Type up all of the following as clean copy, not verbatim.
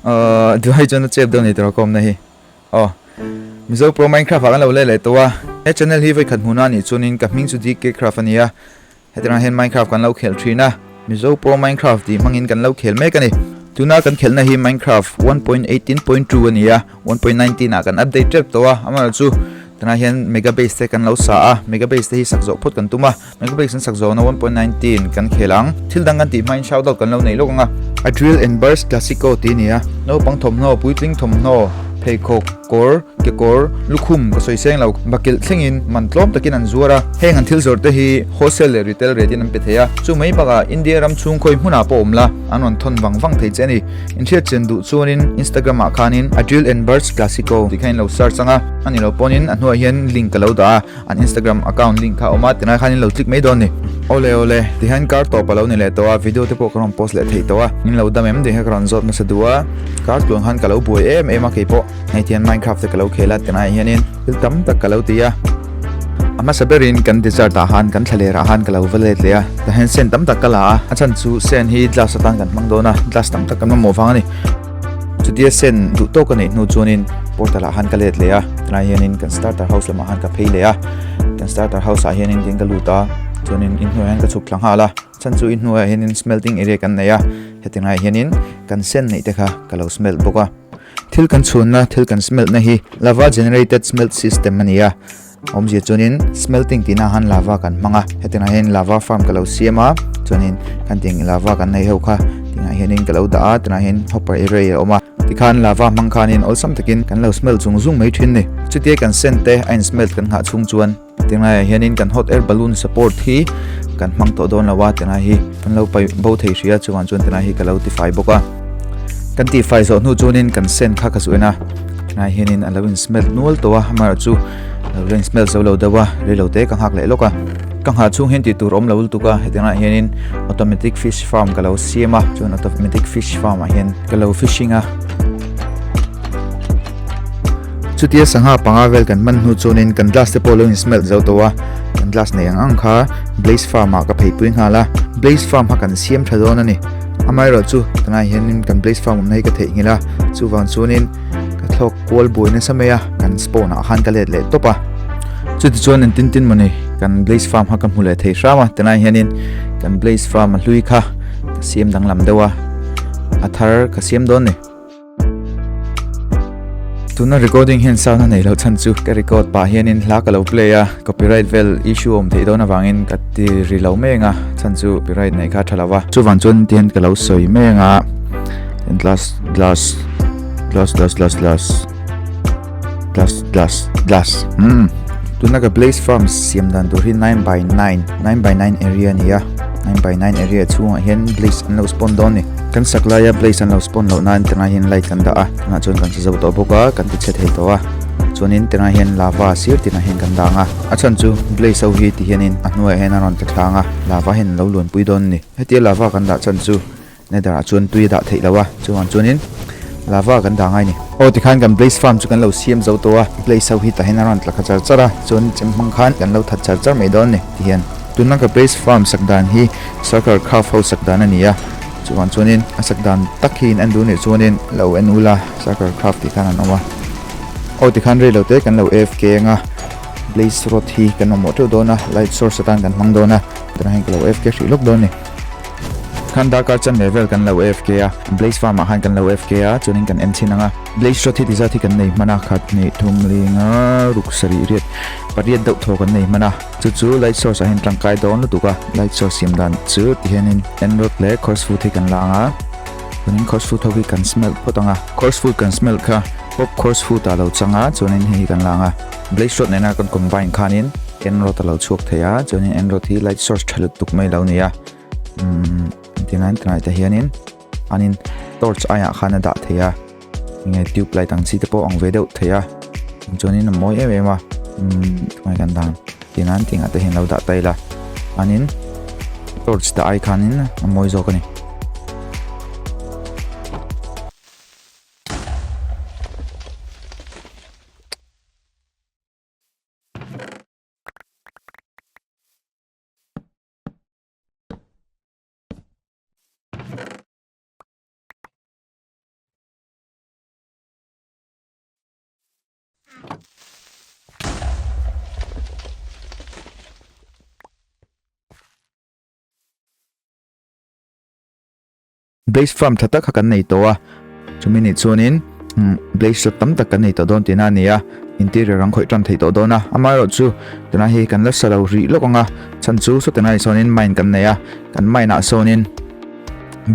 Ahh duhai chuan a chep deuh ni tur a kawmna hi. Aw. Mizo Pro Minecraft ah kan lo let leh tawh a. He channel hi vawikhat hmuhna anih chuanin ka hming chu DK Craft a ni a. Hetirang hian Minecraft kan lo khel thin a. Mizo Pro Minecraft tih hmangin kan lo khel mek a ni. Tuna kan khelhna hi Minecraft 1.18.2 a ni a. 1.19 ah kan update tep tawh a. Amaherawhchu tunah hian Mega Base te kan lo sa a. Mega Base te hi sak zawh phawt kan tum a. Mega Base an sak zawhna 1.19 kan khel ang. Thil dang kan tih hmain shout out kan lo nei lawk ang a. A Drill and Burst Classico tih a ni a. Naupang thawmhnaw, puitling thawmhnaw, pheikhawk, kawr, kekawr, lukhum ka sawi seng lo, bakilh thlengin man tlawm takin an zuar a. Heng an thil zawrh te hi wholesale leh retail rate in an pe thei a. Chu mai bakah India ram chhung khawi hmunah pawh awm la, an rawn thawn vang vang thei che a ni. Inhriatchian duh chuanin Instagram ah khanin A Drill and Burst Classico tih kha in lo search ang a. A ni lo pawnin a hnuaiah hian link ka lo dah a. An Instagram account link kha a awm a, tilai khan in lo click mai dawn ni. Awle awle, tihian kar tawp a lo ni leh tawh a, video te pawh ka rawn post leh thei tawh a. Min lo dam em tih kha ka rawn zawt hmasa duh a, kar tluang khan ka lo buai em em a keipawh. Hei tihian Minecraft te ka lo khel a, tilaiah hianin thil tam tak ka lo ti a. A hmasa berin kan desert ah khan kan thlaler ah khan ka lo va let leh a, tihian sand tam tak ka la a, a chhan chu sand hi glass atan kan hmang dawn a, glass tam tak kan mamawh vang a ni. Chutia sen duh tawk a neih hnu chuanin portal ah khan ka let leh a, tunah hianin kan starter house lamah khan ka phei leh a, kan starter house ah hianin tin ka lut a, chuanin inhnuaiah hian ka chhuk thla nghal a, chhan chu inhnuaiah hianin smelting area kan nei a, heti ngaiah hianin kan sen neih te kha ka lo smelt bawk a. Thil kan chhunna thil kan smelt na hi lava generated smelt system a ni a, awmzia chuanin smelting tihna ah khan lava kan hmang a, hetiangah hian lava farm ka lo siam a, chuanin kan tih lava kan nei ho kha tingah hianin ka lo dah a, tunah hian hopper array a awm a, tikhan lava hmang khanin awlsam takin kan lo smelt zung zung mai thin ni. Chutia kan send te a in smelt kan nghah chhung chuan tinglaiah hianin kan hot air balloon support hi kan hmang tawh dawn lo a, tinglai hi kan lo paih bo thei hrih a, chuvang chuan tinglai hi ka lo tifai bawk a. Kan tihfai zawh hnu chuanin kan send kha ka zuih a, tunah hianin a lo in smelt nual tawh a, amaherawhchu a lo in smelt zo lo deuh a, reilo te ka nghak leh lawk a. Ka nghah chhung hian tih tur awm lo lutuk a, hetiang ah hianin automatic fish farm ka lo siam a, chuan automatic fish farm ah hian ka lo fishing a. Chutia sangha panga vel kan hman hnu chuanin kan glass te pawh lo in smelt zo tawh a, kan glass nei ang ang kha blaze farm ah ka pheipui nghal a, blaze farm kha kan siam tha dawn a ni. Amaherawhchu tunah hianin kan blaze farm awmna hi ka theihnghilh a, chuvang chuanin ka thlawk kual buai nasa mai a, kan spawn ah khan ka let leh tawp a. Chutichuan en tin tin mawni kan blaze farm kha ka hmu leh thei hram a, tunah hianin kan blaze farm a hlui kha ka siam danglam deuh a, a thar ka siam dawn ni. Tuna recording hian sound a nei loh chhan chu ka record pah hianin hla ka lo play a, copyright vel issue a awm theih dawn avangin ka ti ri lo mai ang a, chhan chu copyright neih kha a tha lo va. Chuvang chuan tihian ka lo sawi mai ang a, glass glass glass glass glass glass glass glass glass umm tuna ka blaze farm siam dan tur hi nine by nine nine by nine area a ni a nine by nine area chhungah hian blaze an lo spawn dawn a ni kan sak laia blaze an lo spawn loh nan tengah hian light kan dah a tunah chuan kan sa zo tawh bawk a kan ti chhe thei tawh a chuanin tengah hian lava sir tinah hian kan dang a a chhan chu blaze ho hi ti hianin a hnuaiah hian a rawn tla thlang a lava hian an lo luanpui dawn a ni hetia lava kan dah chhan chu Nether ah chuan tui a dah theih loh a, chuvang chuanin lava kan dah ngai ni. Aw tikhan kan blaze farm chu kan lo siam zo tawh a, blaze ho hi tah hian a rawn tla kha char char a, chuan chem hmang khan kan lo that char char mai dawn ni tihian. Tuna ka blaze farm sak dan hi circle craft ho sak dan a ni a, chuvang chuanin a sak dan tak hi in en duh nih chuanin lo en ula circle craft tih khan an awm a. Aw tikhan rei lo te kan lo AFK anga blaze rod hi kan mamawh teuh dawn a, light source atan kan hmang dawn a, tunah hian ka lo AFK hrih lawk dawn ni. Khan darkar chan leh vel kan lo AFK a, Blaze Farm ah khan kan lo AFK a, chuanin kan en chhin ang a. Blaze Shot hi ti zat hi kan nei hman a, khat hnih thum linga ruk sarih riat pariat deuh thaw kan nei hman a. Chu chu light source ah hian tangkai dawn lutuk a, light source siam dan chu ti hianin end rod leh coarse food hi kan la ang a, chuanin coarse food ho hi kan smelt phawt ang a. Coarse food kan smelt kha pop coarse food ah lo chang a, chuanin hei hi kan la ang a. Blaze Shot nena kan combine khanin end rod a lo chhuak thei a, chuanin end rod hi light source tha lutuk mai lo ni a. Umm tingai tingai te hianin anin torch aiah khan a dah thei a enge tube light ang chi te pawh ang ve deuh thei a chuanin a mawi em em a umm tungai kan dan tingai tingah te hian lo dah ta ila anin torch dah ai khanin a mawi zawk a ni. Blaze farm tha tak kha kan nei tawh a, chumi nih chuanin blaze rod tam tak kan nei tawh dawn tihna a ni a, interior an khawih tan thei tawh dawn a, amaherawhchu tunah hi kan la sa lo rih lawk ang a, chhan chu saw tunah hi sawnin mine kan nei a, kan mine ah sawnin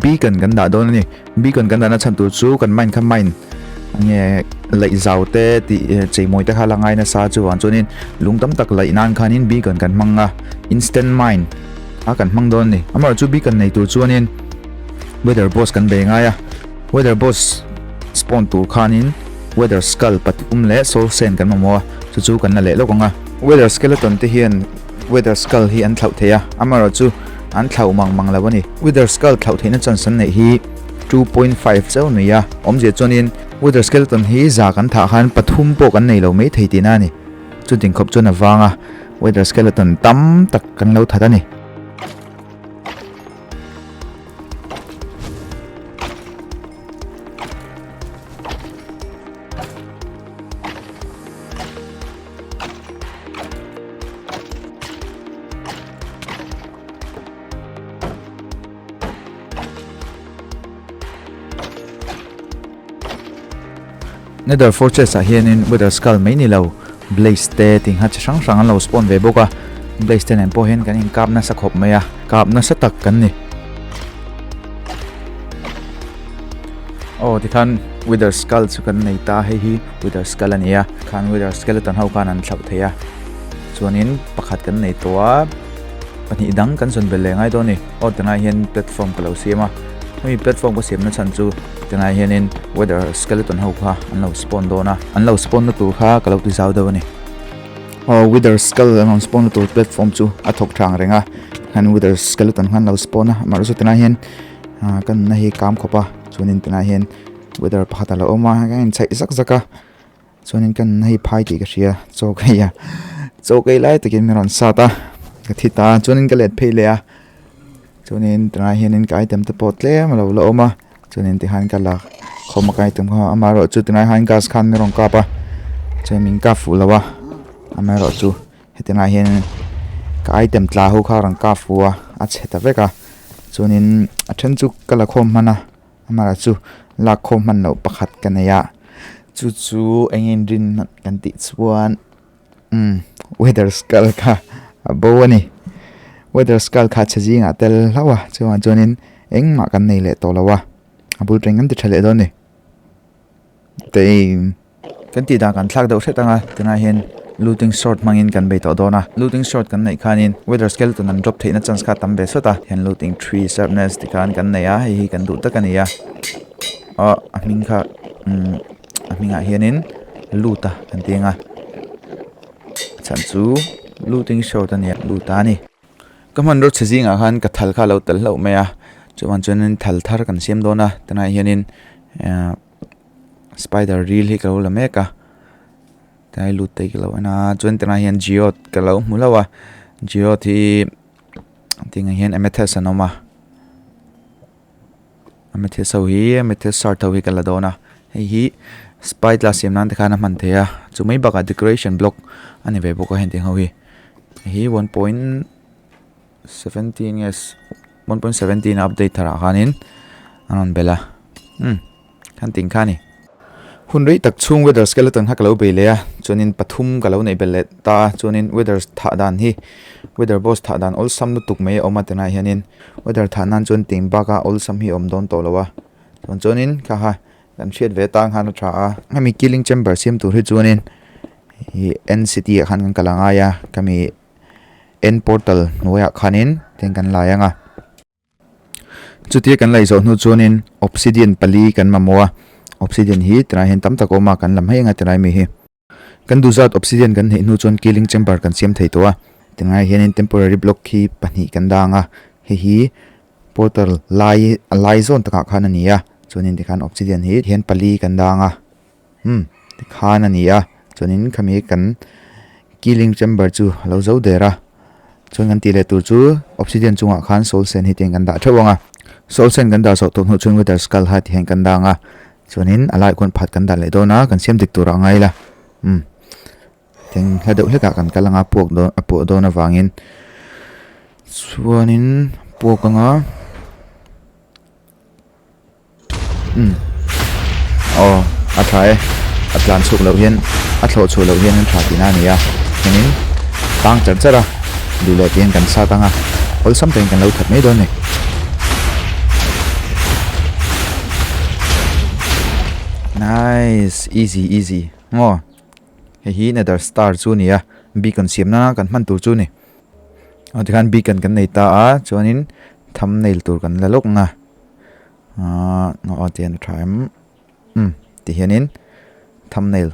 beacon kan dah dawn a ni, beacon kan dahna chhan tur chu kan mine kha mine nge laih zau te tih cheimawi te kha la ngai nasa chuvang chuanin lung tam tak laih nan khanin beacon kan hmang a, instant mine. a kan hmang dawn a ni amaherawhchu beacon nei tur chuanin weather boss kan bei ngai a weather boss spawn tur khanin weather skull pathum leh soul sand kan mamawh a chu chu kan la leh lawk ang a weather skeleton te hian weather skull hi an thlauh thei a amaherawhchu an thlauh mang mang lo a ni weather skull thlauh theihna chance an neih hi 2.5 chauh a ni a awmzia chuanin weather skeleton hi za kan thah khan pathum pawh kan nei lo mai thei tihna a ni. Chutin khawp chuan a vang a, weather skeleton tam tak kan lo that a ni. Nether Fortress ah hianin Wither Skull mai ni lo, Blaze te tih ngha chi hrang hrang an lo spawn ve bawk a, Blaze te nen pawh hian kan inkap nasa khawp mai a, kap nasa tak kan ni. Aw tikhan Wither Skull chu kan nei ta, hei hi Wither Skull a ni a, khan Wither Skeleton ho khan an thlauh thei a, chuanin pakhat kan nei tawh a, pahnih dang kan zawn belh leh ngai dawn a ni. Aw tunah hian platform ka lo siam a, hemi platform ka siamna chhan chu Tunah hianin weather skeleton ho kha an lo spawn dawn a, an lo spawn na tur kha ka lo ti zau deuh a ni. Aw wither skull an rawn spawn na tur platform chu a thawk thang reng a, han wither skeleton khan lo spawn a, amaherawhchu tunah hian ah ka nunna hi kam khawp a, chuanin tunah hian wither pakhat a lo awm a, ka inchhaih zak zak a, chuanin ka nunna hi phai tih ka hria chaw ka ei a, chaw ka ei lai takin min rawn sat a, ka thi ta a, chuanin ka let phei leh a. Chuanin tunah hianin ka item te pawh tlem a lo la awm a chuanin tikhan ka la khawm a ka item kha amaherawhchu tunah hian gas khan min rawn kap a chuan min kap fuh lo a amaherawhchu heti lai hian ka item tla ho kha a rawn kap fuh a a chhe ta vek a chuanin a then chu ka la khawm hman a amaherawhchu lak khawm hman loh pakhat ka nei a chu chu eng inrin kan tih chuan. Umm weather skull kha a bo a ni weather skull kha chhe zingah tel hlauh a chuvang chuanin engmah kan nei leh tawh lo a a bul teng kan ti tha leh dawn a ni tei kan tih dan kan thlak deuh hret ang a tunah hian looting sword hmangin kan bei tawh dawn a looting sword kan neih khanin weather skeleton an drop theihna chance kha a tam ve sawt a hian looting tree sharpness tikhan kan nei a hei hi kan duh tak a ni a aw a hming kha umm. A hmingah hianin lut a kan ti ang a chhan chu looting shot a nia lut a ni ka hmanraw chhe zingah khan ka thal kha a lo tel hlauh mai a chuvang chuanin thal thar kan siam dawn a tunah hianin ahh spider ril hi ka lo la mek a tlai lut te hi ka lo en a chuan tunah hian geode ka lo hmu hlauh a geode hi tingah hian amethyst an awm a. Amethyst ho hi amethyst shirt ho hi ka la dawn a hei hi spy glass siam nan te khan a hman theih a chu mai bakah decoration block a ni ve bawk a hetiang ho hi hei hi 1.17 nge 1.17 a update thar ah khanin an rawn belh a umm khan ting kha a ni. Hun rei tak chhung weather skeleton kha ka lo bei leh a chuanin pathum ka lo neih belh leh ta a chuanin weather thah dan hi weather boss thah dan awlsam lutuk mai a awm a tunah hianin weather thah nan chuan ting baka awlsam hi a awm dawn tawh lo a chuan chuanin kha kha kan hriat ve tang khan a tha a hemi killing chamber siam tur hi chuanin ih N city ah khan kan kal a ngai a khami N portal hnuaiah khanin tiang kan lai ang a. Chutia kan laih zawh hnu chuanin obsidian pali kan mamawh a, obsidian hi tilai hian tam tak a awm a, kan lam hei anga tilai mi hi. Kan duh zat obsidian kan hneih hnu chuan killing chamber kan siam thei tawh a, tilai hianin temporary block hi pahnih kan dang a, hei hi portal lai a lai zawn takah khan a ni a, chuanin tikhan obsidian hi hian pali kan dang a, umm tikhan a ni a, chuanin khami kan killing chamber chu a lo zo der a, chuan kan tih leh tur chu obsidian chungah khan soul sand hi tiang kan dah theuh ang a, soul sand kan dah zawh tawh hnuah chuan wither skull ha ti hian kan dang a, chuanin a laiah khuan phat kan dah leh dawn a, kan siam dik turah a ngai la umm. Teng hla deuh hlekah kan kal anga puak dawn a puah dawn avangin chuanin puak anga umm aw a tha e a tlan chhuk loh hian a thlawh chhuah loh hian an tha tihna a ni a hianin tang char char a duh leh tihian kan sat anga awlsam takin kan lo that mai dawn a ni. Nice easy easy maw. Hei hi nether star chu a ni a beacon siam nana kan hman tur chu a ni aw tikhan beacon kan nei ta a chuanin thumbnail tur kan la lawk ang a ahh aw tihian a tha em umm tihianin thumbnail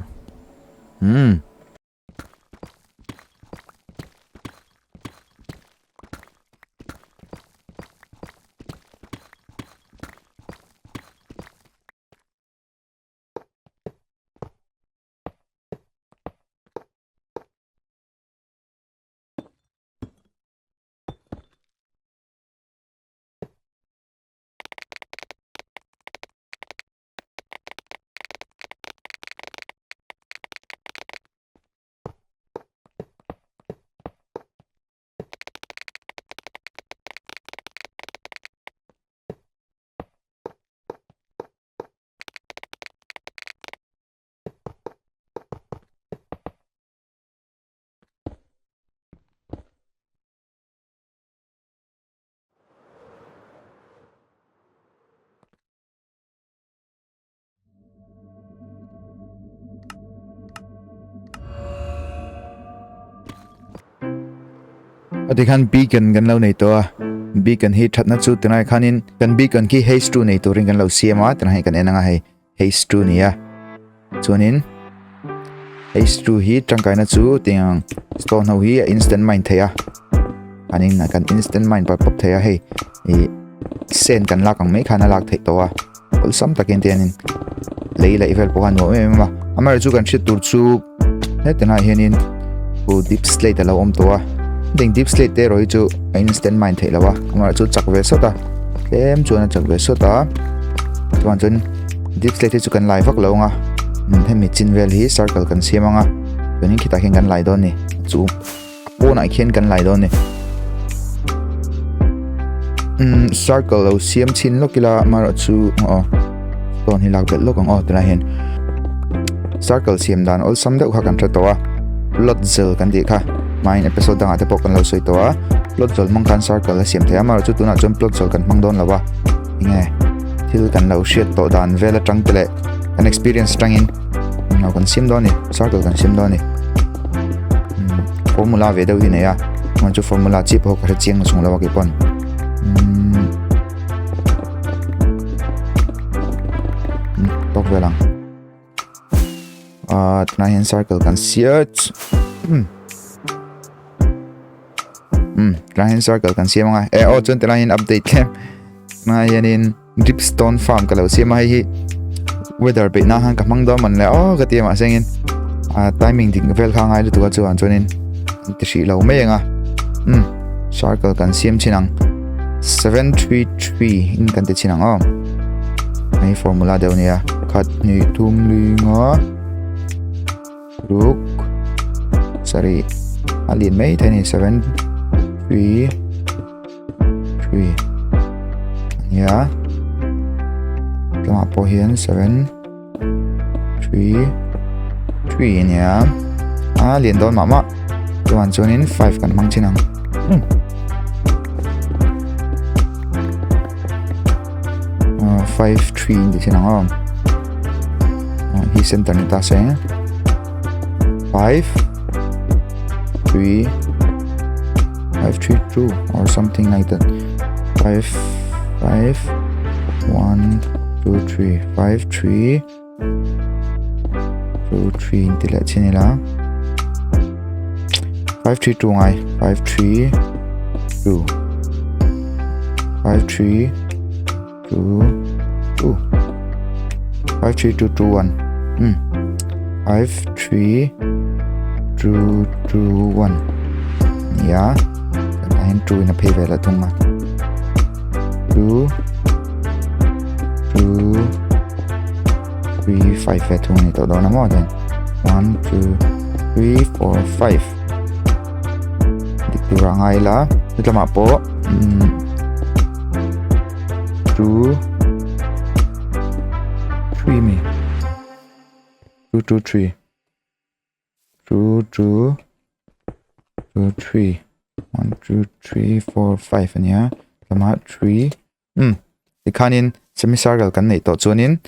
umm. A tikhan beacon kan lo nei tawh a beacon hi thatna chu tunai khanin kan beacon khi haze 2 nei turin kan lo siam a tunah hi kan en anga hei haze 2 ni a chuanin haze 2 hi tangkaina chu tiang stone ho hi a instant mine thei a anin kan instant mine pawp pawp thei a hei ih sen kan lak ang mai khan a lak theih tawh a awlsam takin te hianin lei laih vel pawh kha a nuam em em a amaherawhchu chu kan hriat tur chu hetinah hianin pu deep slate a lo awm tawh a heng deep slate te erawh hi chu a instant mine theih loh a amaherawhchu chu chak ve sawt a tlem chuan a chak ve sawt a chuan chuan deep slate hi chu kan lai vak lo ang a hemi chin vel hi circle kan siam ang a chuanin khitah khian kan lai dawn a ni chu pawnah khian kan lai dawn a ni umm circle lo siam chhin lawk ila amaherawh chu aw stone hi lak belh lawk ang aw tunah hian circle siam dan awlsam deuh kha kan hre tawh a plot zel kan tih kha hmain episode dangah te pawh kan lo sawi tawh a plot zel hmang khan circle a siam thei a amaherawh chu tunah chuan plot zel kan hmang dawn lo a enge thil kan lo hriat tawh dan vel atang te leh kan experience atangin lo kan siam dawn a ni circle kan siam dawn a ni. Formula ve deuh hi nei a chuan chu formula chi pawh ka hre chiang chung lo a kei pawn umm tawk vel ang ah tunah hian circle kan search um um tunah hian circle kan siam anga eh aw chuan tunah hian update tlem tunah hianin dripstone farm ka lo siam a hei hi weather beih nan khan ka hmang dawn man le aw ka ti a mahse engin ah timing dik vel kha a ngai lutuk a chuan chuanin an ti hrih lo mai ang a umm circle kan siam chin ang 733 in kan ti chin ang aw hei formula deuh a nia khat hnih thum li nga ruk sarih a lian mai thei a ni 7 3 3 ania tlangah pawh hian 7 3 3 ania a lian dawn mah mah chuan chuanin 5 kan hmang thin ang hmm. uh, 5 3 in ti thin ang aw hi center ni ta se 5 3 5 3 2 or something like that 5 5 1 2 3 5 3 2 3 in ti leh chin ila 5 3 2 ngai 5 3 2 5 3 2 2 5 3 2 2 1 hmm 5 3 2 2 1 nia tah hian 2 in a phei ve leh thung a 2 2 3 5 ve thung a ni tawh dawn a maw chuan 1 2 3 4 5 dik tur ah ngai ila hetlamah pawh umm 2 3 mi 2 2 3 2 2 2 3 1 2 3 4 5 ania lamah 3 umm tikhanin semicircle kan neih tawh chuanin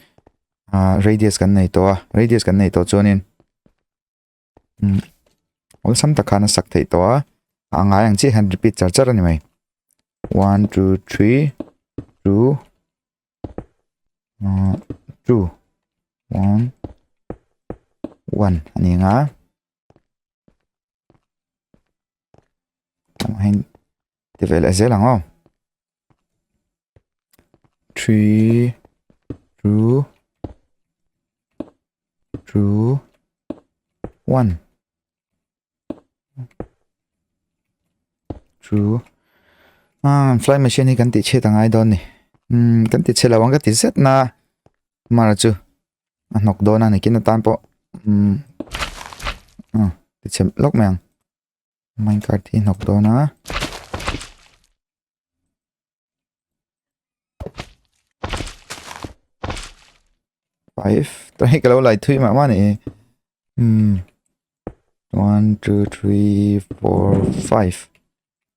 ah radius kan nei tawh a radius kan neih tawh chuanin umm awlsam tak khan a sak theih tawh a a ngai ang chiah hian repeat char char a ni mai one two three two ah two one one a ni ang a ti ve leh zel ang aw three two two one two ah fly machine hi kan tih chhiat a ngai dawn ni umm kan ti chhe lo ang ka ti zet na mara chu a hnawk dawn a nikin atan pawh umm ah ti chhe lawk mai ang. Minecart hi hnawk dawn a. Five. Tah hi ka lo lai thui mah mah a ni. Hmm. One, two, three, four, five.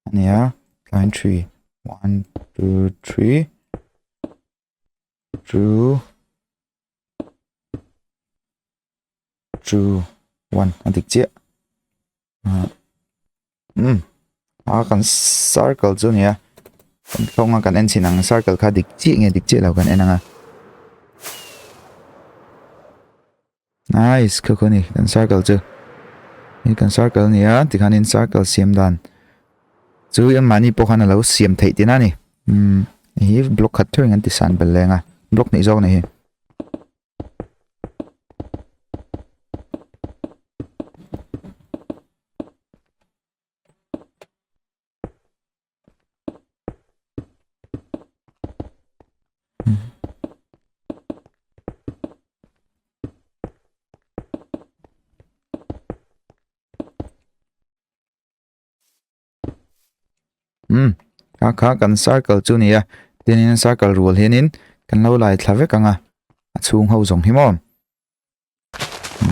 A ni a. Line three. One, two, three. Two. Two. One. A dik chiah. Um a kan circle chu nia kan thlawng a kan en chhin ang circle kha dik chiah nge dik chiah lo kan en ang a nice kha khaw ni kan circle chu hei kan circle a ni a tikhanin circle siam dan chu mahni pawh khan a lo siam theih tihna a ni umm hei hi block khat theuhin an ti san belh leng a block hnih zawk a ni hi. Umm kha kha kan circle chu a ni a tin circle rual hianin kan lo lai thla vek ang a a chhung ho zawng hi maw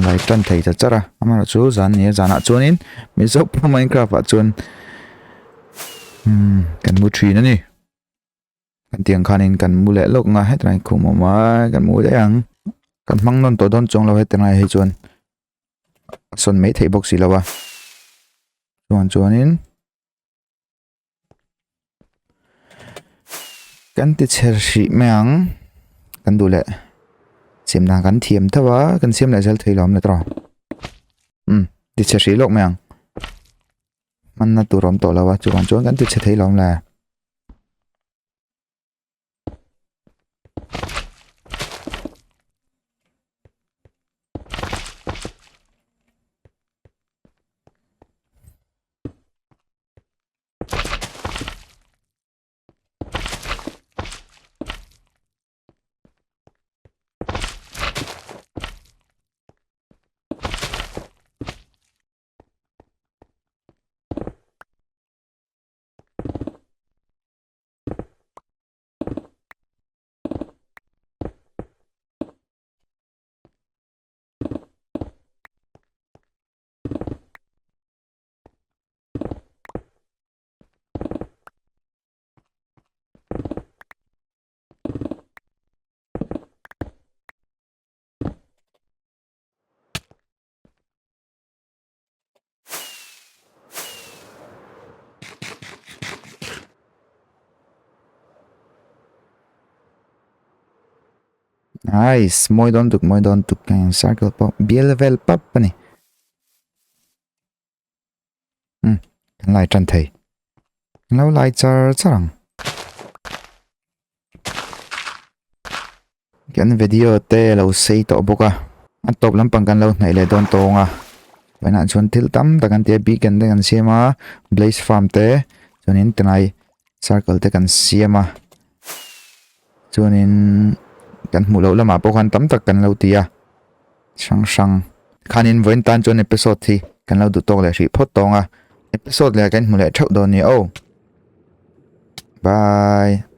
lai tan thei ta char a amaherawh chu zan a ni a zanah chuanin Mizo Minecraft ah chuan umm kan mu thin a ni. Kan tiang khanin kan mu leh lawk nga hetlai khum awm a kan mu daih ang kan hmang nawn tawh dawn chuang lo hetlai hi chuan a sawn mai theih bawk si lo a chuan chuanin kan ti chher hrih mai ang kan duh leh siam dan kan thiam tho a kan siam leh zel thei lo awm le tawh umm ti chhe hrih lawk mai ang hmanna tur awm tawh lo a chuvang chuan kan ti chhe thei lo awm le. Nice mawi dawn tuk mawi dawn tuk circle pawh bial vel pap a ni umm kan lai tan thei an lo lai char char ang kan video te lo sei tawh bawk a a tawp lampang kan lo hnaih leh dawn tawng a vawiinah chuan thil tam tak an ti a beacon te kan siam a blaze farm te chuanin tunai circle te kan siam a chuanin kan hmuh loh lamah pawh khan tam tak kan lo ti a hrang hrang. Khanin vawiin tan chuan episode hi kan lo duh tawk leh hrih phawt tawng a, episode leh kan hmu leh theuh dawn nia aw. Bye.